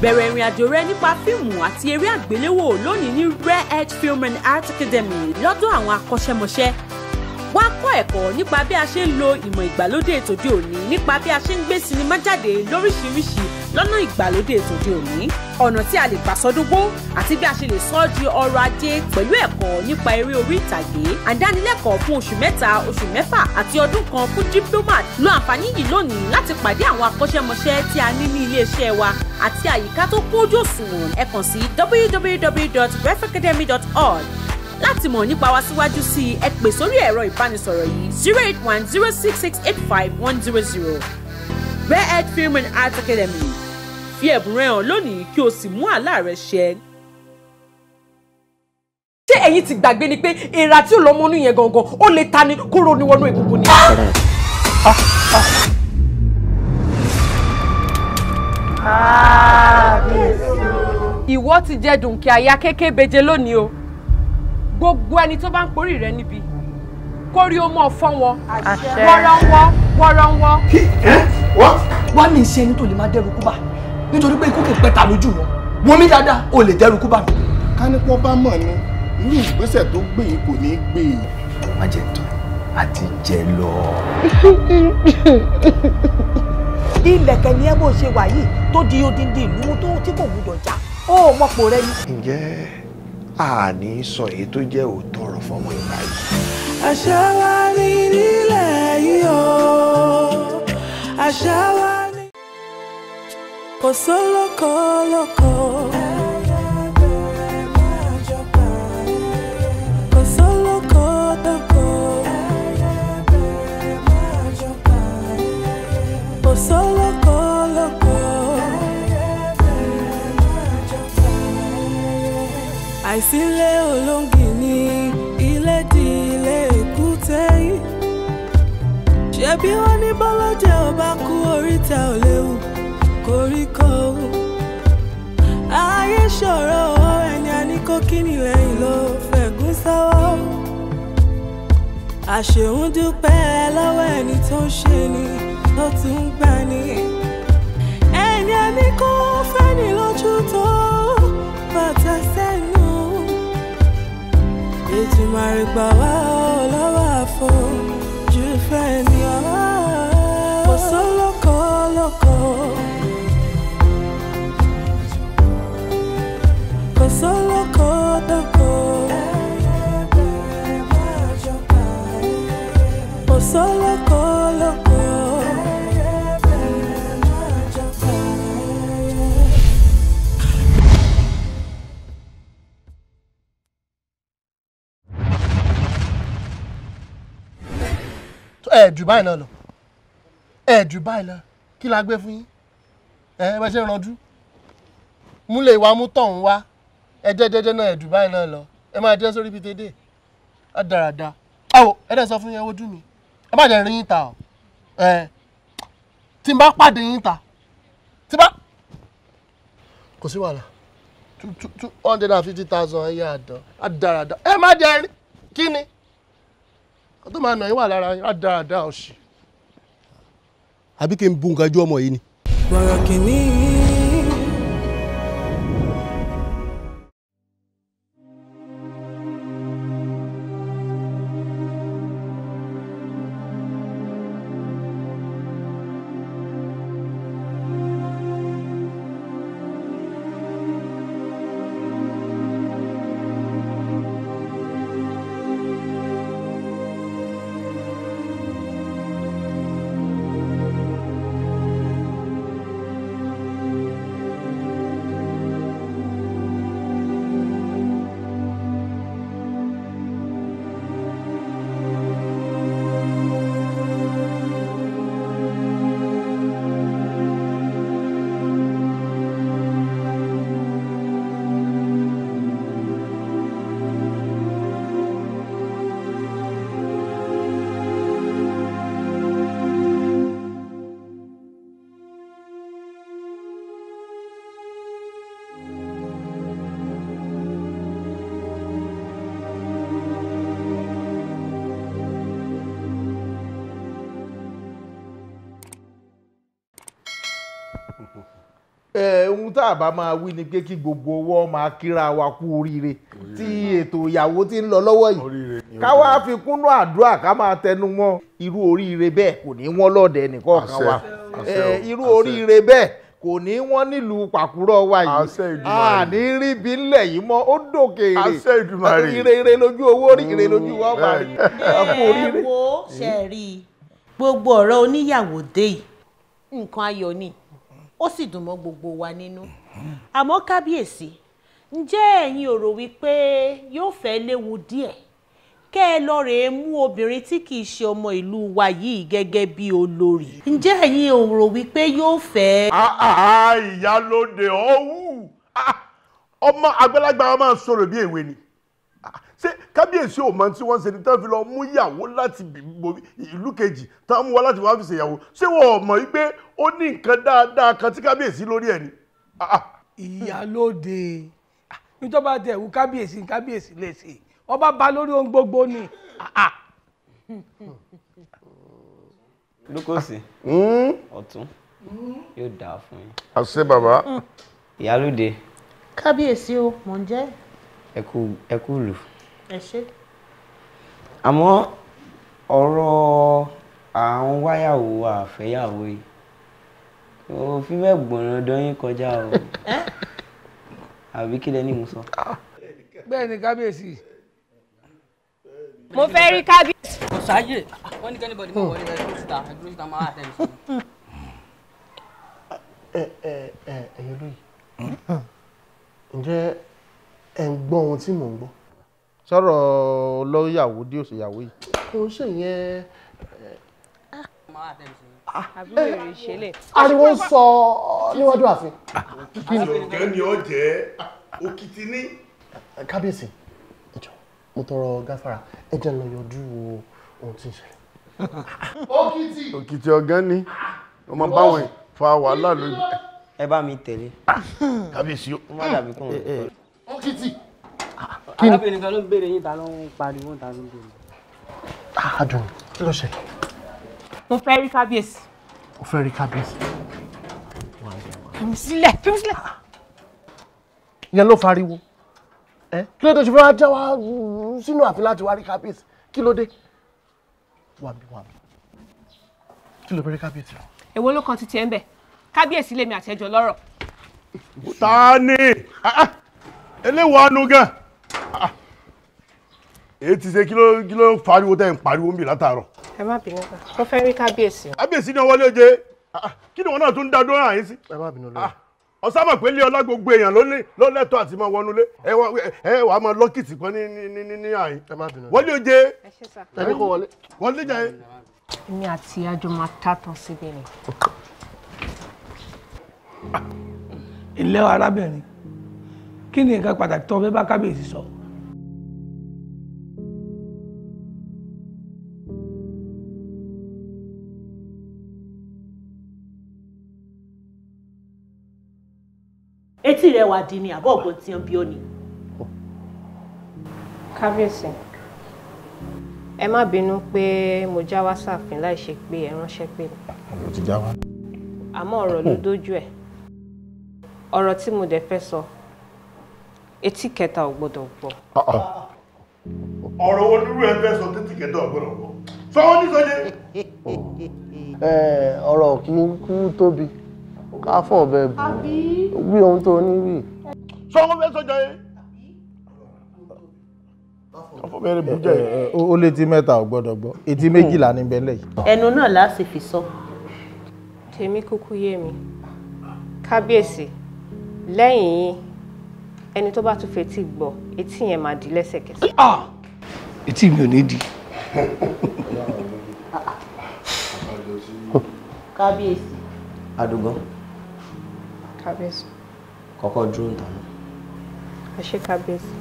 Bẹ̀rẹ̀ ìrìn àjò rẹ nípa fíìmù àti eré àgbéléwò lónìí ní Rare Edge Film and Art Academy lọ́dọ̀ àwọn akọ́ṣẹ́mọṣẹ́. Wá kọ́ ẹ̀kọ́ nípa bí a ṣe ń lo ìmọ̀ ìgbàlódé tòde òní, nípa bí a ṣe ń gbé sinimá jáde lóríṣiríṣi lọ́nà ìgbàlódé tòde òní, ọ̀nà tí a lè gbà sọdúngbó àti bí a ṣe lè sọ ọ́ di ọrọ̀ ajé pẹ̀lú ẹ̀kọ́ nípa eré orí ìtàgé. Àdánilẹ́kọ̀ọ́ fún oṣù 3, oṣù 6 àti ọdún kan fún diplomat. Lo àǹfààní yìí lónìí láti pàdé àwọn akọ́ṣẹ́mọṣẹ́ tí a ní ní iléeṣẹ́ wa àti àyíká tó kójú òṣùwọ̀n. Ẹ kàn sí www.refacademy.org láti mọ̀ nípa wa síwájú sí i. Ẹ pè sórí ẹ̀rọ ìbánisọ̀rọ̀ yìí 08106685100. Rare Edge Film and Art Academy, fi ẹ̀bùn rẹ hàn lónìí kí o sì mú àlá rẹ ṣẹ. Ṣé ẹ̀yin ti gbàgbé ni pé èèrà tí ò lọ́mọ inú yẹn gangan ó lè ta ni kóró ni wọnú egungun ni. Ìwọ ti jẹ dùnkì àyà kékeré beje lónìí o. Gbogbo ẹni tó bá ń porí rẹ níbi kórí ó mọ̀ fọ́ wọn wọ́rọ́wọ́ wọ́rọ́wọ́. Wá mi ṣe ẹni tó lè máa dẹ́rù kú bá, nítorí pé ikú kò pẹ́ta lójú wọn. Wọ́n mi dáadáa, o lè dẹ́rù kú bá mi. Ká ní pọ́n bá mọ̀ ni irú ìgbésẹ̀ tó gbé yìí kò ní í gbé e. Má jẹ tán àti jẹ lọ. Ilẹ̀kẹ̀ ni ẹ bó ṣe wà yìí tó di odindi ìlú tó tí kò gbúdọ̀ já, ó mọ̀pọ̀ rẹ ni. Ǹjẹ́ àní sọ èyí tó jẹ́ òótọ́ ọ̀rọ̀ fọmọ ìgbà yìí? Àṣà wa ní nílẹ̀ yìí o, àṣà wa ní. Kò sólókò lóko. Kò sólókò lóko. Kò sólókò lóko. Àìsílẹ̀ olóńgì ní ilé di ilé èkúté yìí. Ṣebí wọ́n ní bọ́lọ́jẹ́ ò bá kú oríta ò léwu koríko. Ayé ṣòro ẹni a ní kó kíni lẹ́yìn ló fẹ̀gún sọ́wọ́. Àṣehùn dúpẹ́ lọ́wọ́ ẹni tó ń ṣe ni tó tún ń gbà ní. Ẹni a ní kó fẹ́ni lójú tó bàtà sẹ́nu. Ètùmàrè gbà wá ọ lọ́wọ́ àfojú fẹ́ ni ọ́. Kò sólókò lóko. Kò sólókò lóko. Kò sólókò lóko. Ẹ jù báyìí náà lọ, ẹ jù báyìí lọ, kí la gbé fún yín? Ẹ bá ṣe ń ranjú múlẹ̀ ìwà mú tọ̀hún wá, ẹ jẹ́ jẹ́jẹ́ náà, ẹ jù báyìí náà lọ, ẹ máa jẹ́ sórí bíi tèdè á dáradá. Àwọ̀ ẹ dẹ̀ sọ fún yín, ẹ wojú mi, ẹ má jẹ́ rí yín ta o. Ẹ tí n bá pàdé yín ta, tí bá kò sí wàhálà, 250,000 ẹ yá àdán á dáradá, ẹ má jẹ́ rí kí ni tó máa nà yín wà lára yín á dáadáa ọ̀sì. Àbí kí n bu nǹkan ju ọmọ yìí ni. Bọ̀rọ̀ kìíní. Ohun tá a bá máa wí ni pé kí gbogbo owó máa kíra wa kú oríire tí ètò ìyàwó ti ń lọ lọ́wọ́ yìí, ká wá fi kúnnú àdúrà ká máa tẹnu mọ́ irú oríire bẹ́ẹ̀ kò ní wọ́n lọ́dẹ nìkọ̀ọ̀kan wa. Irú oríire bẹ́ẹ̀ kò ní wọ́n nílùú Pàkúrọ̀ wa yìí, a ní rí bí ńlẹ̀ yìí mọ́, ó dòkèèrè. Ire ire lójú owó rí, ire lójú wa máa rí. Ẹ wo ṣe rí i, gbogbo ọ̀rọ̀ oníyàwó dé yìí nǹkan ayọ̀ ni, ó sì dùn mọ́ gbogbo wa nínú. Àmọ́ kábíyèsí, ǹjẹ́ ẹ̀yin ò rò wípé yóò fẹ́ léwu díẹ̀ kẹ́ ẹ lọ rèé mú obìnrin tí kì í ṣe ọmọ ìlú wa yìí gẹ́gẹ́ bí olórí? Ǹjẹ́ ẹ̀yin ò rò wípé yóò fẹ́. Ìyálóde ọ̀hún, ọmọ àgbàlagbà máa sọ̀rọ̀ bí èwe ni. Ṣé kábíyèsí ò mọ tí wọ́n ṣe ni tán fi lọ mú ìyàwó láti ìlú kejì tán mú wá láti wá fi ṣèyàwó? Ṣé wọn ò mọ̀ wípé ó ní nǹkan dáadáa kan tí kábíyèsí lórí ẹ̀ ni? Ìyálóde, nítorí bá tẹ̀ wú kábíyèsí, kábíyèsí lè ṣe ọba bá lórí ohun gbogbo ni. Lukosi, ọ̀tún yóò dáa fún yín. Àṣẹ bàbá. Ìyálóde. Kábíyèsí o, mò ń jẹ́. Ẹ kú lù. Ẹ ṣé. Àmọ́ ọ̀rọ̀ à ń wáyàwó àfẹ́yàwó yìí ò fi bẹ́ẹ̀ gbọ̀nà dán yín kọjá o, àbí kí lẹ ní mo sọ. Bẹ́ẹ̀ ni kábíyèsí. Mo fẹ́ rí kábíyèsí. Kò sáyè, wọ́n ní kẹ́nìbọ̀dì mọ̀ wọlé rẹ̀ dúró síta, dúró síta máa tẹ̀lé sí. Ẹ ẹ ẹ ẹ̀yin olóyè, ǹjẹ́ ẹ ń gbọ́ ohun tí mò ń gbọ́? Sọ̀rọ̀ olóyàwó dé òṣèyàwó yìí. Kò ṣe yẹn. Ariwo ń sọ níwájú ààfin. Ọ̀gá ni ó jẹ́ òkìtì ní. Kábíyèsí, ẹ jọ̀ọ́, mo tọrọ gáfárà, ẹ jẹ́ n lọ yọjú wo ohun tí ń ṣẹlẹ̀. Òkìtì. Òkìtì ọ̀gá ni ọmọ báwọn fa wàhálà lójú. Ẹ bá mi tẹ̀lé. Kábíyèsí ó. Má dàbí kún un. Òkìtì. Arábìnrin kan ló ń béèrè yín, ta ló ń pariwo, ta ló ń béèrè. Adùn, kí ló ṣẹlẹ̀? Mo fẹ́ rí kábíyèsí. Mo fẹ́ rí kábíyèsí. Fi mí sílẹ̀, fi mí sílẹ̀. Ìyẹn ló fariwo. Kí ló dé ṣe fẹ́ wá já wa sínú ààfin láti wá rí kábíyèsí? Kí ló dé? Wà mí, wà mí. Kí ló fẹ́ rí kábíyèsí? Èwo ló kan títí ẹ ń bẹ̀? Kábíyèsí lèmi àti ẹjọ́ lọ́rọ̀. Ta ni? Eléwọ̀ anu gan. Èyí ti ṣe kí ló fariwo tẹ́ ń pariwo ń bì látàárọ̀. Ẹ má bínú ká, mo fẹ́ rí kábíyèsí. Kábíyèsí ni ọwọ́ lóje, kí ni wọn náà tún ń dá dúró àyín sí. Ẹ má bínú lóye. Ọ̀sán mọ̀ pé lé ọlá gbogbo èèyàn ló lẹ́tọ̀ọ́ àti máa wọnú lé, ẹ wàá máa lọ́kìtì kan ní àyín. Ẹ má bínú. Wọlé oje. Ẹ ṣé sà. Ẹni kò wọlé. Wọlé jẹ. Èmi àti àjọ máa tàtàn síbi ni. Ilé arábìnrin, kí ni nǹkan pàtàkì tó fẹ́ bá kábíyèsí sọ? Etí rẹ wà di ni àbọ̀ ọ̀gbọ́n tí ń bí ó ni. Kábíyèsí, ẹ má bínú pé mo já wá sáàfin láì ṣe pé ẹ ránṣẹ́ pé mi. Mo ti já wá. Àmọ́ ọ̀rọ̀ ló dójú ẹ̀. Ọ̀rọ̀ tí mo dẹ̀ fẹ́ sọ, etí kẹta ò gbọ́dọ̀ gbọ́. Ọ̀rọ̀ wo nírú ẹ fẹ́ sọ títí kẹta ò gbọ́dọ̀ gbọ́? Sọ wọ́n ní sọ́jẹ́. Ọ̀rọ̀ kì í kú tóbi ká fọ̀ bẹ́ẹ̀ bù wí ohun tó ní wí. Sọ wọ́n fẹ́ sọ́jọ́ yẹn. Ó létí mẹ́ta ò gbọ́dọ̀ gbọ́, etí méjìlá ní bẹ́lẹ̀ yìí. Ẹnu náà la sì fi sọ. Tèmi kúkú yé mi. Kábíyèsí, lẹ́yìn yín, ẹni tó bá tún fetí gbọ́, etí yẹn máa di lẹ́sẹ̀kẹsẹ̀. Etí mi ò ní di. Kábíyèsí. Adùngán. Kábíyèsí. Kọ́kọ́ dúró ń tàn. Ẹ ṣé kábíyèsí.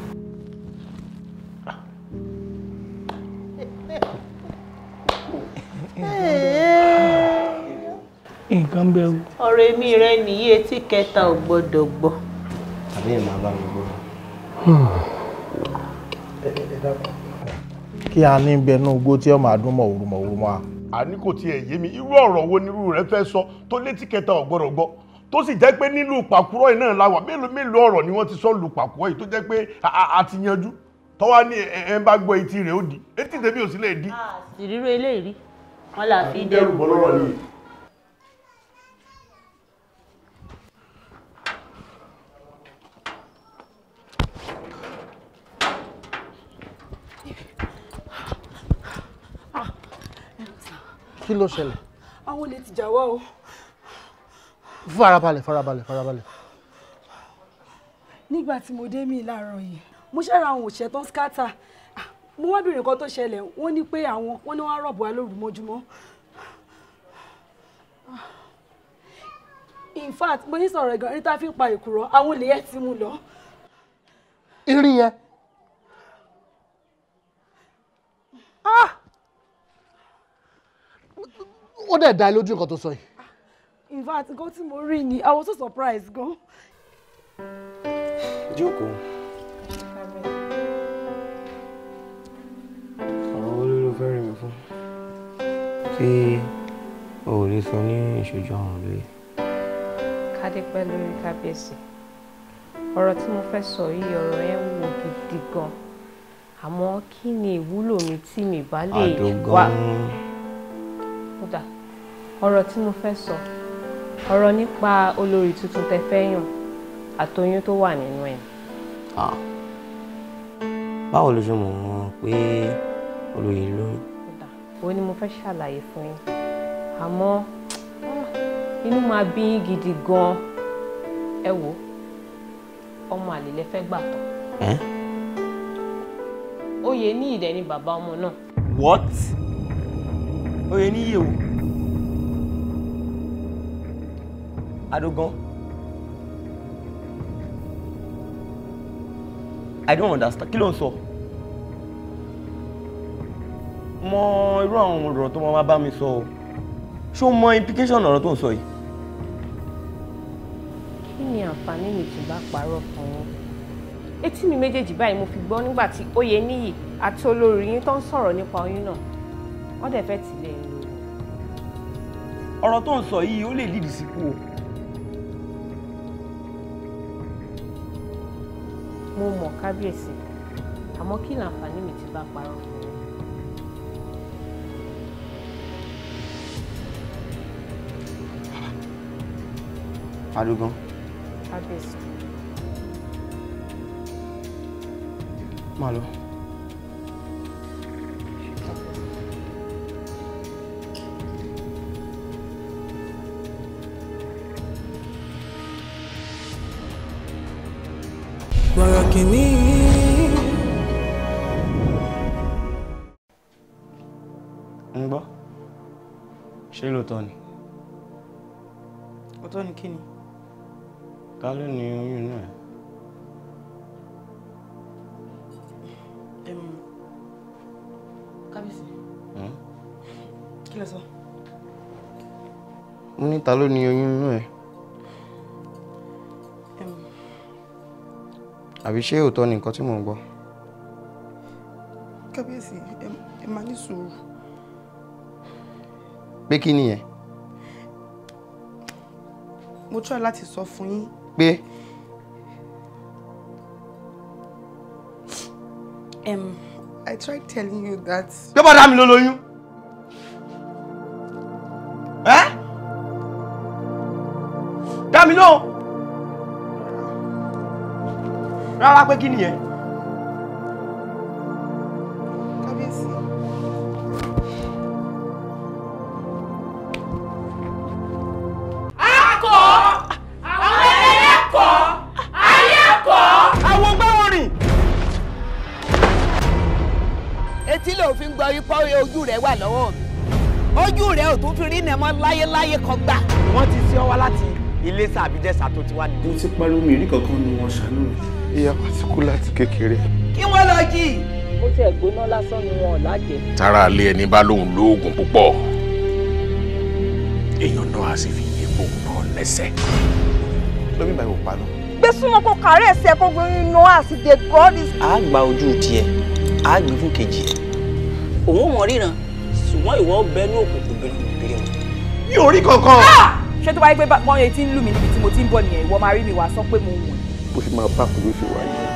Nǹkan bẹ́ẹ̀ o. Ọ̀rọ̀ èmi rẹ nìyí, etí kẹta ò gbọ́dọ̀ gbọ́. Àbí ẹ̀ máa bá mi gbọ́. Kí a ní bẹnu igbó tí ọmọ àdún mọ̀ òru mọ̀ òru mọ́ a. Àní kò tiẹ̀ yé mi, irú ọ̀rọ̀ wo nírú rẹ fẹ́ sọ tó létí kẹta ò gbọ́dọ̀ gbọ́, Tó sì jẹ́ pé nílùú Pàkúrọ̀ yìí náà la wà, mélòó mélòó ọ̀rọ̀ ni wọ́n ti sọ lù Pàkúrọ̀ yìí tó jẹ́ pé a ti yanjú. Tọ́wá ní ẹ ń bá gbọ́ etí rẹ̀ ó di, etí tèmi ò sí lè di. Ìrírò eléyìí wọn là fi dẹ́rù bọ́ lọ́rọ̀ ni. Kí ló ṣẹlẹ̀? Àwọn olè ti jà wá o. Farabalẹ̀, farabalẹ̀, farabalẹ̀. Nígbà tí mo dé mi láàárọ̀ yìí, mo ṣẹ́ra àwọn òṣìṣẹ́ tó ń skátà. Mo wá béèrè nǹkan tó ṣẹlẹ̀, wọ́n ní pé àwọn wọ́n ní wọ́n á rọ̀bù wa lóru mọ́júmọ́. In fact, mo ní sọ̀rọ̀ ẹ̀gàn rí tá a fi ń pa èkùrọ́, àwọn olè yẹn ti mú lọ. Irin yẹn. Ah! Ó dẹ̀ dá ẹ lójú nǹkan tó sọ yìí. In fact, nǹkan tí mo rí ni, I was so surprised gan. Jókòó. Ọ̀rọ̀ wo ló fẹ́ rí mi fún? Tí o ò lè sọ ní ìṣojú àwọn olóyè. Kádé pẹ́ lórí kábíyèsí. Ọ̀rọ̀ tí mo fẹ́ sọ yìí, ọ̀rọ̀ yẹn wúwo gidi gan. Àmọ́ kí ni ìwúlò mi tí mi bá lè wá? Kódà, ọ̀rọ̀ tí mo fẹ́ sọ, ọ̀rọ̀ nípa olórí tuntun tẹ́ fẹ́ yàn àtoyún tó wà nínú ẹ̀. Báwo ló ṣe mọ̀ wọ́n pé olóyè lóyún? Kódà, òun ni mo fẹ́ ṣàlàyé fún yín. Àmọ́ inú máa bí yín gidi gan. Ẹ wò, ọmọ àlè lẹ fẹ́ gbà tán. Oyè ní ìdẹ ni bàbá ọmọ náà. What? Oyè níyì o. Adogan. I don't understand. Kí ló ń sọ? Mọ irú àwọn ọ̀rọ̀ tó máa bá mi sọ o. Ṣé o mọ implication ọ̀rọ̀ tó ń sọ yìí? Kí ni àǹfààní mi tí bá parọ́ fún yín? Etí mi méjèèjì báyìí mo fi gbọ́ nígbà tí Oyèníyì àti olórí yín tó ń sọ̀rọ̀ nípa oyún náà. Wọ́n dẹ̀ fẹ́ tìlẹ̀ ń lò. Ọ̀rọ̀ tó ń sọ yìí ó lè lead sí ikú o. Mo mọ̀ kábíyèsí, àmọ́ kí làǹfààní mi tí bá parọ́ fún yín? Adogan. Kábíyèsí. Má lọ. Bọ̀rọ̀ kìíní. Ń gbọ́, ṣé lóòótọ́ ni? Òótọ́ ni kí ni? Ta ló ní oyún inú ẹ̀? Kábíyèsí. Kí lẹ sọ? Mo ní ta ló ní oyún inú ẹ̀? Àbí ṣé òótọ́ ni nǹkan tí mò ń gbọ́? Kábíyèsí, ẹ máa ní sùúrù. Pé kí nìyẹn? Mo try láti sọ fún yín. Pé? I tried telling you that. Pé bọ́dá mi ló lóyún. Ẹ́? Dá mi lóhùn. Rárá pé kí nìyẹn? Kábíyèsí. Akọ! Àwọn ẹlẹ́kọ̀ọ́! Ayẹ́kọ̀ọ́! Àwọn gbẹ́wọ̀n rìn. Etí ló fi ń gbọ́ ipò ojú rẹ̀ wà lọ́wọ́ mi. Ojú rẹ̀ ò tún fi rí nẹ̀mọ́ láyéláyé kan gbà. Wọ́n ti sí ọ wá láti Iléṣà àbíjẹ́sà tó ti wá. Mo ti pariwo mi rí kankan ni wọ́n ṣàánú mi. Ìyá wa ti kú láti kékeré. Kí wọ́n lọ jí. Ó tiẹ̀ gbóná lásán ni wọn ò lájẹ. Tára alẹ́ ẹni bá lóun lóògùn púpọ̀, èèyàn náà á sì fi yé bóun náà lẹ́sẹ̀. Lómi ìbáyìí ò pa náà. Gbé súnmọ́ kó kàárẹ̀ ẹsẹ̀ kó gbé iná àti the God is. A gba ojú tiẹ̀, a gbé fún kejì ẹ̀. Òun ò mọ̀ ríran, ṣùgbọ́n ìwọ bẹ ní òkùnkùn bìrìbìrì. Mi ò rí kankan. Ṣé tó bá yẹ pé wọ́n yẹn ti ń lù mí níbi tí mo ti ń bọ̀ nìyẹn, ìwọ máa rí mi wá sọ pé mo wọ̀n. Bó ṣe máa bá kò ló ṣe wà yìí.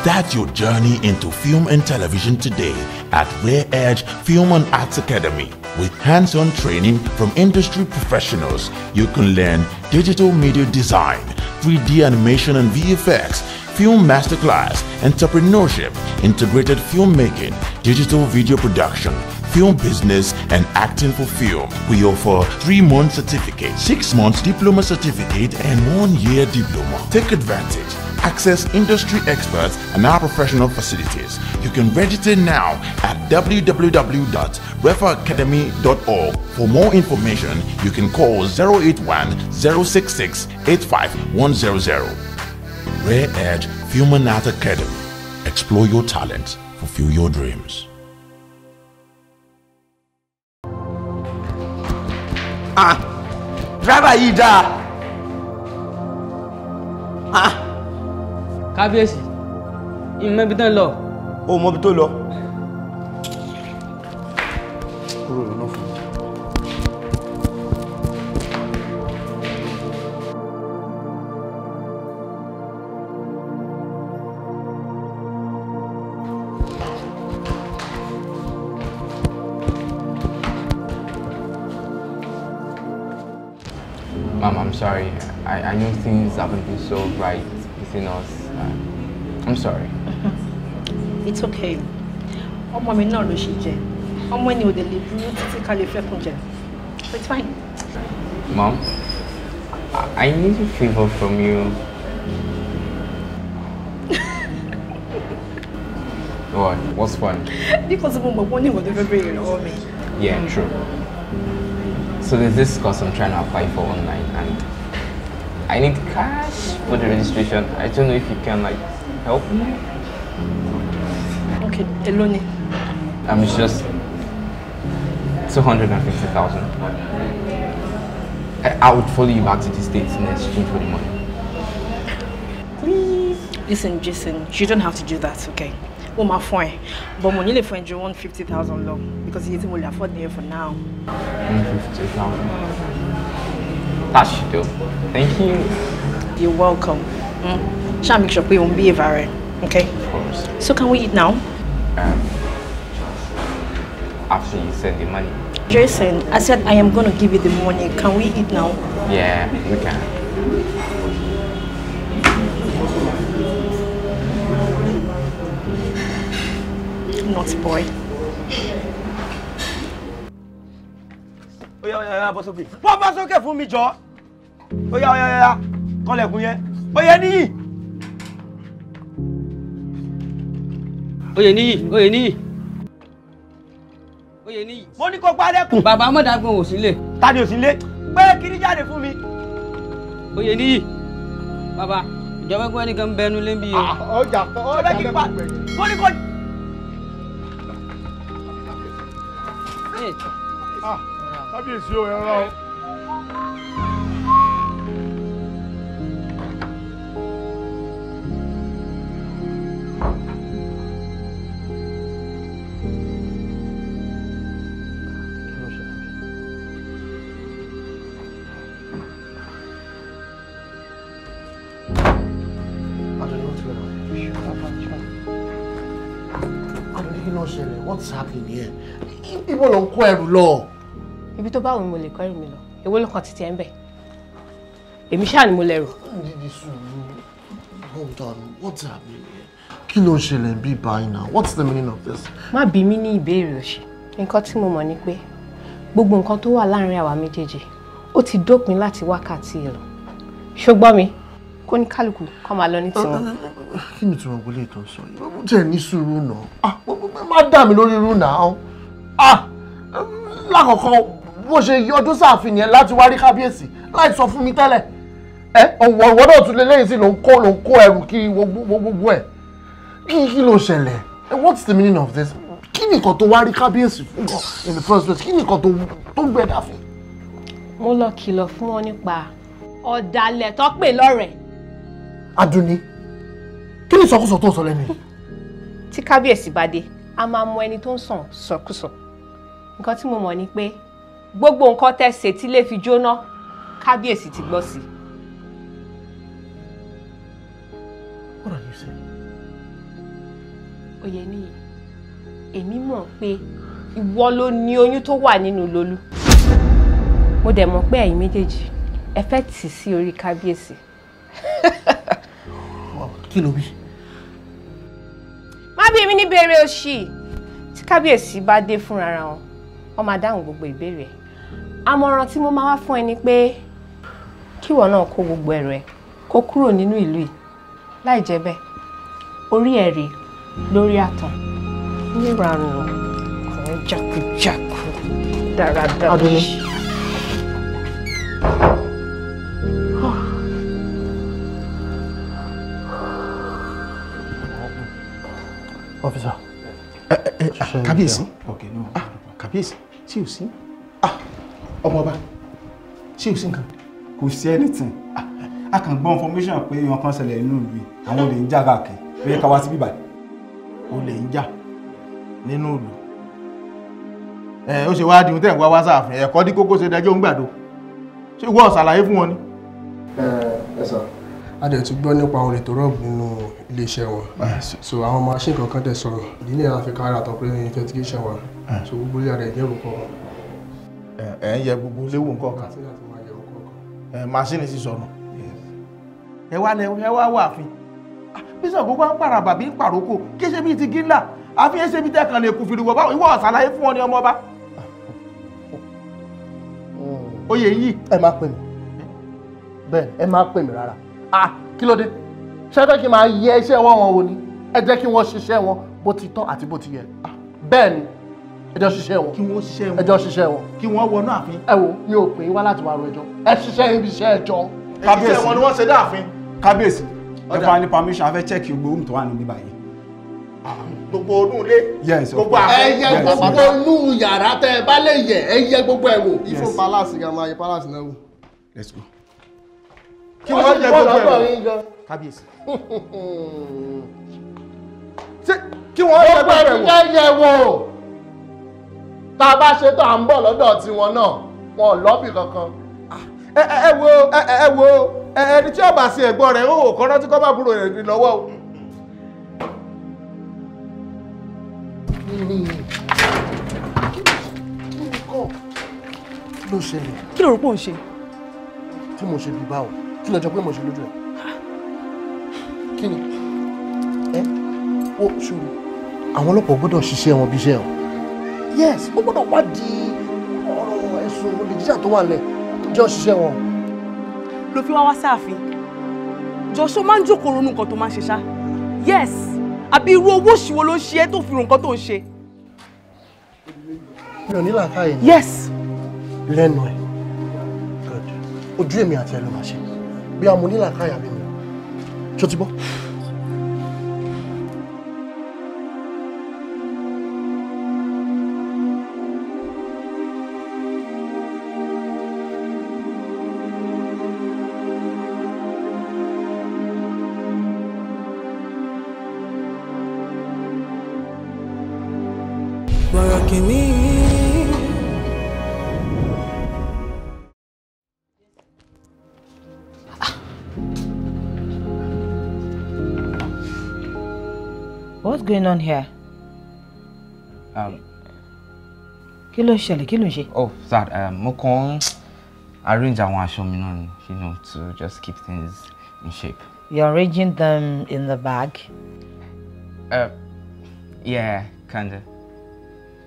Start your journey into film and television today at Rare Edge Film and Arts Academy. With hands-on training from industry professionals, you can learn digital media design, 3D animation and VFX, film masterclass, entrepreneurship, integrated filmmaking, digital video production, film business, and acting for film. We offer 3-month certificate, 6-month diploma certificate, and 1-year diploma. Take advantage. Access industry experts and our professional facilities. You can register now at www.refaacademy.org. For more information, you can call 081 066 85100. Rare Edge Film and Art Academy. Explore your talents, fulfill your dreams. Ah, driver yìí dáa. Ah. Kábíyèsí, ìmọ̀ ibi tán lọ. O mọ ibi tó lọ. Kúrò lọ́nà fún mi. Mom, I'm sorry. I know things haven't been so right between us. I'm sorry. It's okay. Ọmọ mi náà ló ṣe jẹ. Ọmọ ẹni ò dé lè burú títí ká lè fẹ́kùn jẹ. It's fine. Mom, I need a favor from you. What? What's fun? Because mo mọ̀ pé ó ní nǹkan tó fẹ́ béèrè lọ́wọ́ mi. Yeah, true. So there's this course I'm trying to apply for online, and I need cash for the registration. I don't know if you can like help me. Okay, èló ni? It's just 250,000. I would follow you back to the States in exchange for the money. Please. Listen, Jason, you don't have to do that, okay? Ó máa fún ẹ, but mo ní lè fún ẹ ju 150,000 lọ because iye tí mo lè afford nìyẹn for now. 150,000. That should do. Thank you. You're welcome. Ṣáà make sure pé o ń behave ara ẹ, okay? Of course. So can we eat now? After you send the money. Jason, I said I am going to give you the money. Can we eat now? Yeah, we can. Naughty boy. Oya, oya, oya, bọ́ sókè. Wọ́n bọ́ sókè fún mi jọ. Oya, oya, oya, kọlẹ̀kùn yẹn. Oye níyì. Oyè níyì, oyè níyì. Oyè níyì. Mo ní kó gbálẹ̀kùn. Bàbá Mọ̀dágun ò sílé. Ta ni ò sílé? Gbé kiri jáde fún mi. Oyè níyì. Bàbá, ìjọba gbọ́ ẹnìkan ń bẹnu lé bí o. Ọjà ọjà lẹ́kùn gbẹ̀yìn. Mo ní kó. Kábíyèsí o, ẹ rán o. What's happening here? Ibo ló ń kó ẹrù lọ. Ibi tó bá wù mí mo lè kó ẹrù mi lọ. Èwo ló kàn títí ẹ ń bẹ̀? Èmi ṣáà ni mo lẹ́rù. Hold on, what's happening here? Kí ló ń ṣẹlẹ̀ bí báyìí now? What's the meaning of this? Má bi mí ní ìbéèrè òṣì. Nǹkan tí mo mọ̀ ni pé gbogbo nǹkan tó wà láàrin àwa méjèèjì ó ti dópin láti wákàtí lọ. Ṣó gbọ́ mi? Kó ní kálukú kó máa lọ ní tiwọn. Kí ni ìtumọ̀ gbólé tó ń sọ yìí? Mo tẹ̀ ní sùúrù náà. Má dà mí lórí irú náà. Lákọ̀ọ́kọ́ bó ṣe yọdún sáàfin yẹn láti wá rí kábíyèsí láì sọ fún mi tẹ́lẹ̀. Ẹ ọ̀wọ̀ ìwọ náà tún lé lẹ́yìn sí ló ń kó ẹrù kiri gbogbo ẹ̀. Kí ló ṣẹlẹ̀? What's the meaning of this? Kí ni nǹkan tó wá rí kábíyèsí fún gan in the first place? Kí ni nǹkan tó gbẹ̀dà fún? Mo lọ kìlọ̀ fún wọn nípa ọ̀dàlẹ̀ tó pè lọ́rẹ̀ẹ́. Adúnní, kí ni ìsọkúsọ tó ń sọ lẹ́nu yìí? Tí kábíyèsí bá dé, a máa mọ ẹni tó ń sàn sọkúsọ. Nǹkan tí mo mọ̀ ni pé gbogbo nǹkan tẹ́ ṣe tí lè fi jóná, kábíyèsí ti gbọ́ sí. What are you saying? Oyeniyi, èmi mọ̀ pé ìwọ ló ní oyún tó wà nínú Lolú. Mo dẹ̀ mọ̀ pé ẹ̀yin méjèèjì ẹ fẹ́ tì sí orí kábíyèsí. Kí ló wí? Má bí mi ní béèrè òṣì. Tí kábíyèsí bá dé fúnra wọn, wọ́n máa dáhùn gbogbo ìbéèrè. Àmọ̀ràn tí mo máa wá fún ẹ ni pé kíwọ náà kó gbogbo ẹrù ẹ kó kúrò nínú ìlú yìí. Láì jẹ́ bẹ́ẹ̀, orí ẹ̀ rèé lórí àtàn. Níranù ọkùnrin jákujàku dáradára. Adúlé. Officer. Kábíyèsí. Kábíyèsí, ṣé o sí? Ọmọọba, ṣé o sí nǹkan? Kò sí anything. A kàn gbọ́ information pé ìyàn kan ṣẹlẹ̀ nínú ìlú yìí, àwọn olè ń jà káàkiri. Ó yẹ ká wá sí bíbá. Olè ń jà nínú ìlú. Ó ṣe wá di ohun tẹ̀ ń wá wá sáàfin. Ẹ̀kọ́ dí kókó ṣe dájọ́ ń gbàdo. Ṣé ìwọ ṣàlàyé fún wọn ni? Ẹ sà, a dẹ̀ tún gbọ́ nípa olè tó rọ̀bù nínú iléeṣẹ́ wọn. So àwọn machine kankan dẹ̀ sọ̀rọ̀. Ìdí nìyẹn la fi kára àtọ̀ pé investigation wa. So gbogbo ilé rẹ̀ jẹ́ òkọ̀. Ẹ ń yẹ gbogbo léwu nǹkan kan. Machine sì sọnù. Ẹ wá lẹ ẹ wá wà fín. Bí Ṣàngó bá ń pàràbà bí ń pàrókò, kí ṣe bíi ti gíńlà, àfi ẹ ṣe bí tẹ̀kàn lè kú fìrìwọ̀ báwo, ìwọ ṣàlàyé fún ọ ní ọmọọba. Oyè yìí. Ẹ má pè mí. Bẹ́ẹ̀ ẹ má pè mí rárá. Kí ló dé? Ṣé fẹ́ kí n máa yẹ iṣẹ́ wọn wọn wo ni? Ẹ jẹ́ kí wọ́n ṣiṣẹ́ wọn bó ti tọ́ àti bó ti yẹ. Bẹ́ẹ̀ ni, ẹ jọ ṣiṣẹ́ wọn. Kí wọ́n ṣiṣẹ́ wọn. Ẹ jọ ṣiṣẹ́ wọn. Kí wọ́n wọnú ààfin. Ẹ wo, mi ò pè é wá láti wá ro ẹjọ́. Ẹ ṣiṣẹ́ ibi iṣẹ́ ẹjọ́. Kábíyèsí wọn ni wọ́n ṣe dáàfin. Kábíyèsí, ẹ fún wa ní permission, a fẹ́ check gbogbo room tó wà níbí báyìí. Gbogbo inú ilé. Yes. Gbogbo ààfin. Ẹ yẹ gbogbo inú yàrá tẹ ẹ bá lè yẹ, ẹ yẹ gbogbo ẹ wò. Ifo palace ga máa yẹ palace náà wò. Let's go. Kí wọ́n yẹ gbogbo ẹ wò. Kábíyèsí. Ṣé kí wọ́n yẹ gbogbo ẹ wò? Gbogbo ẹ yẹ wò. Tá a bá ṣe tó à ń bọ̀ lọ́dọ̀ tiwọn náà, wọn ò lọ́bì kankan. Ẹ wo ẹ wo ẹni tí ó bá ṣe ẹ̀gbọ́n rẹ̀ ó kọ́ rántí kọ́ bá búrò rẹ̀ lọ́wọ́ o. Kí ló ṣẹlẹ̀? Kí ló rò pé ò ń ṣe? Tí mo ṣe bí báwo? Kí ló jọ pé mo ṣe lójú ẹ̀? Kí ni? Ẹ ó ṣòro. Àwọn ọlọ́pàá gbọ́dọ̀ ṣiṣẹ́ wọn bí iṣẹ́ wọn. Yes, ó gbọ́dọ̀ wádìí ọ̀rọ̀ ẹ̀sùn olè jíjà tó wà lẹ̀ jọ ṣiṣẹ́ wọn. Ló fi wá wá sáàfin. Jọ̀ṣọ́ máa ń jókòó ronú nǹkan tó máa ń ṣe ṣá. Yes, àbí irú owó òṣìwò ló ń ṣe é tó fi rò nǹkan tó ń ṣe. Mi ò ní làákàyè ni. Yes. Lẹ́nu ẹ̀. Good. Ojú èmi àti ẹ ló máa ṣe. Bí a mo ní làákàyè àbí mi. Ṣó ti gbọ́? What's going on here? Kí ló ń ṣẹlẹ̀? Kí ló ń ṣe? Oh, that mo kàn arrange àwọn aṣọ mi náà ni, you know, to just keep things in shape. You're arranging them in the bag? Yeah, kinda.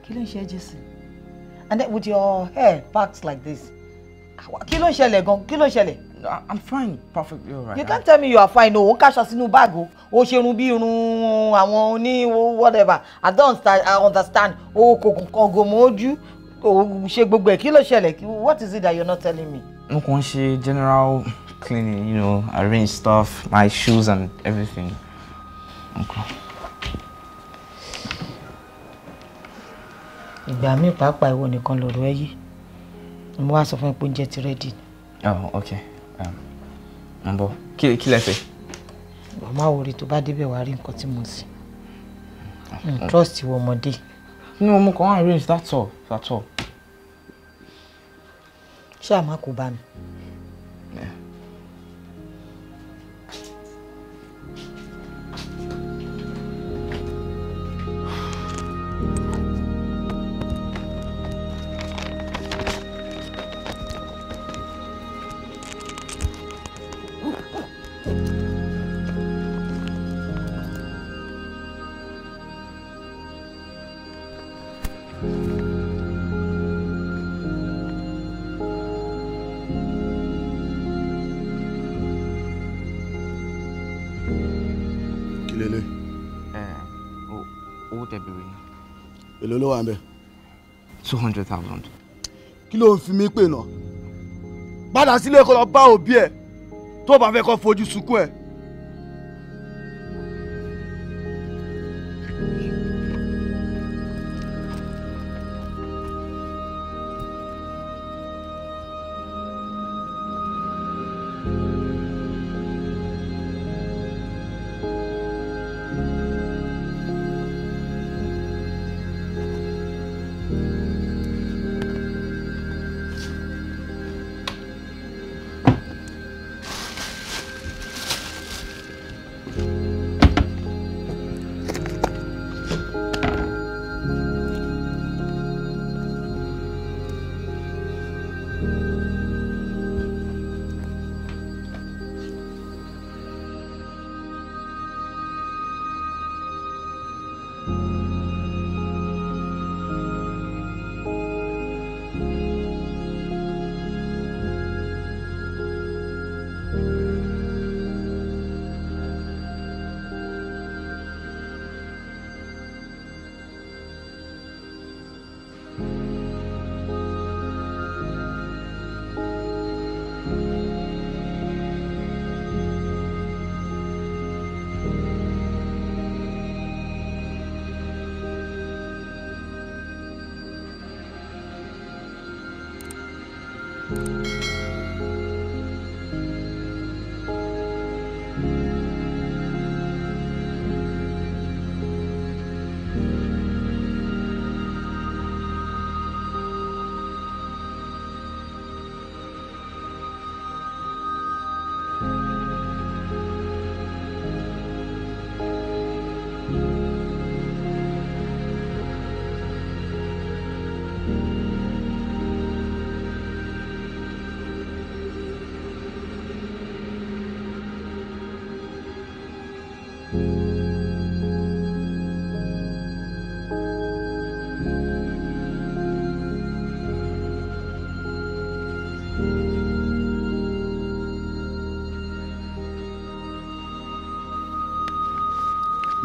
Kí ló ń ṣe, Jason? And then with your hair packed like this. Kí ló ń ṣẹlẹ̀ gan? Kí ló ń ṣẹlẹ̀? I'm fine, perfectly alright. You can't tell me you are fine. O ń káṣọ sínú báàgì o. O ṣe irun bí irun àwọn oní whatever. I don't understand. O kò kàn gòmò ojú. O ṣe gbogbo ẹ̀. Kí ló ṣẹlẹ̀? What is it that you're not telling me? Mo kàn ń ṣe general cleaning, you know, arrange stuff, my shoes and everything. Okay. Ìgbà mi pàápàá ìwọ nìkan lọ̀rọ̀ ẹ yé. Mo wá sọ fún ẹ pé oúnjẹ ti ready. Oh, okay. Mo ń bọ̀. Kí lẹ fẹ́? Màmá wo rí tó bá débẹ̀ wá rí nǹkan tí mo ń sìn. Trust ìwọ ọmọdé. No, mo kàn arrange, that's all. That's all. Ṣé àmọ́ kò bá mi? Èló ló wà ńbẹ̀? 200,000. Kí ló ń fi mí pè náà? Padà sílé kó lọ bá òbí ẹ̀ tó bá fẹ́ kó fojú sunkún ẹ̀.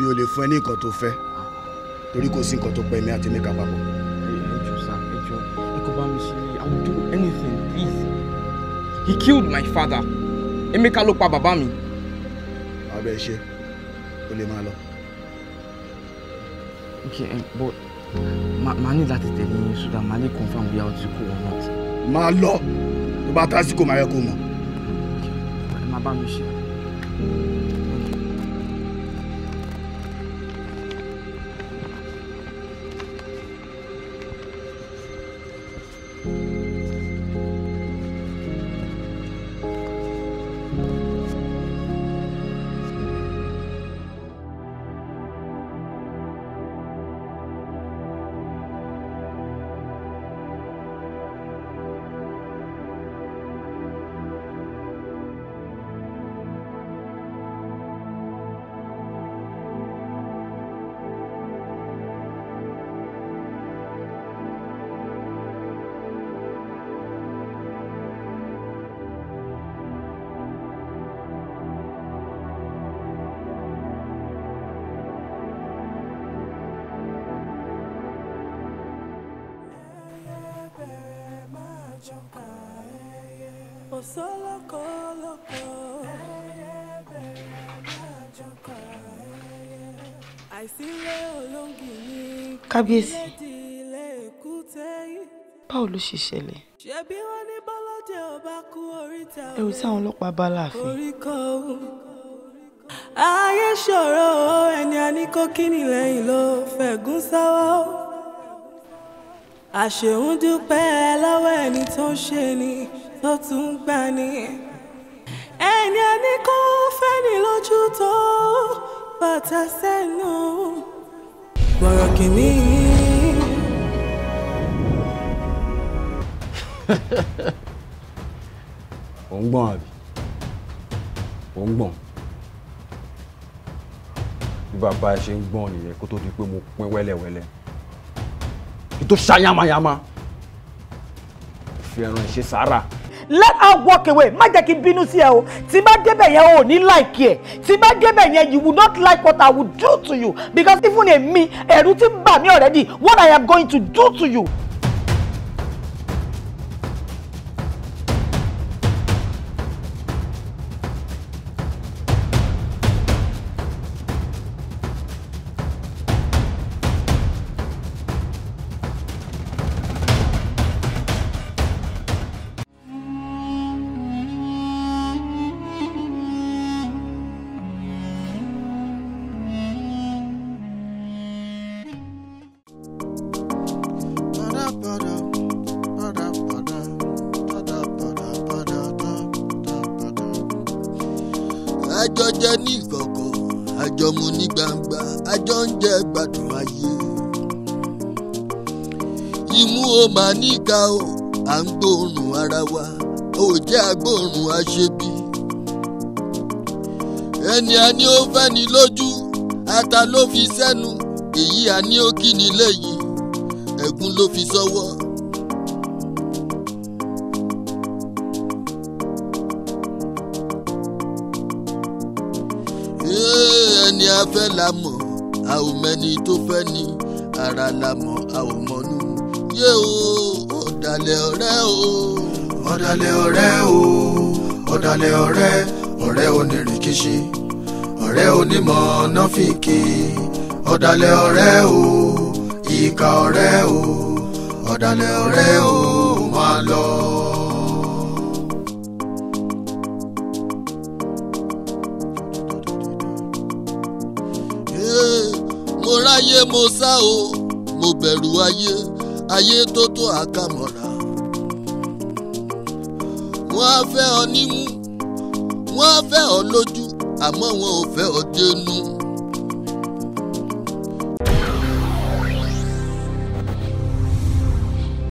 Mi ò lè fún ẹ ní nǹkan tó fẹ́ torí kò sí nǹkan tó pẹ́ mi àti Emeka papọ̀. Ẹ jọ̀ọ́ sir, ẹ jọ̀ọ́, ẹ kò bá mi ṣe, I will do anything, please. He killed my father. Emeka ló pa bàbá mi. Abẹ́ ṣe, o lè máa lọ. Okay, but màá ní láti tẹ̀lé yín so that màá lè confirm bóyá ó ti kú or not. Máa lọ, tó bá tásìkò máa yẹ kó mọ̀. Ẹ máa bá mi ṣe. Kábíyèsí, báwo ló ṣe ṣẹlẹ̀? Ẹrù tí àwọn ọlọ́pàá bá láàfin. Ayé ṣòro, ẹni a ní kó kíni lẹ́yìn ló fẹ̀gún sọ́wọ́. Àṣehùn dúpẹ́ lọ́wọ́ ẹni tó ń ṣe ni tó tún ń gbà ni. Ẹni a ní kó fẹ́ni lójú tó bàtà sẹ́nu. Gbọ̀rọ̀ kìíní. Ò ń gbọ̀n àbí? Ò ń gbọ̀n. Bí bàbá ẹ ṣe ń gbọ̀n nìyẹn kó tó di pé mo pín wẹ́lẹ́wẹ́lẹ́. Kí tó ṣá yamayama. Fi ẹran ṣe sàárà. Let her walk away. Má jẹ́ kí n bínú sí ẹ o. Tí bá débẹ̀ yẹn o ò ní like ẹ. Tí bá débẹ̀ yẹn, you will not like what I will do to you, because even èmi, ẹ̀rù ti ń bà mí already what I am going to do to you. Àjọ jẹ ní ìkọ̀kọ̀, àjọ mu ní gbangba, àjọ ń jẹ gbádùn ayé. Imú o máa níka o, à ń gbóòórùn ara wa, ò jẹ́ agbóòórùn aṣebi. Ẹni a ní ó fẹ́ ni lójú, ata ló fi sẹ́nu, èyí a ní ó kí ni lẹ́yìn, ẹ̀gún ló fi sọ́wọ́. Ẹni a fẹ́ la mọ̀, a ò mẹ́ni tó fẹ́ ni, ara la mọ̀, a ò mọ̀nú. Yé o, ọ̀dàlẹ̀ ọ̀rẹ́ o. Ọ̀dàlẹ̀ ọ̀rẹ́ o, ọ̀dàlẹ̀ ọ̀rẹ́, ọ̀rẹ́ onírìkíṣí, ọ̀rẹ́ onímọ̀ nọ́fìkì, ọ̀dàlẹ̀ ọ̀rẹ́ o, ìkà ọ̀rẹ́ o, ọ̀dàlẹ̀ ọ̀rẹ́ o, máa lọ. Mo ráyé mo sá o, mo bẹ̀rù ayé, ayé tó tó àkàmọ̀ra. Wọ́n á fẹ́ ọ nímú, wọ́n á fẹ́ ọ lójú, àmọ́ wọn ò fẹ́ ọ dénú.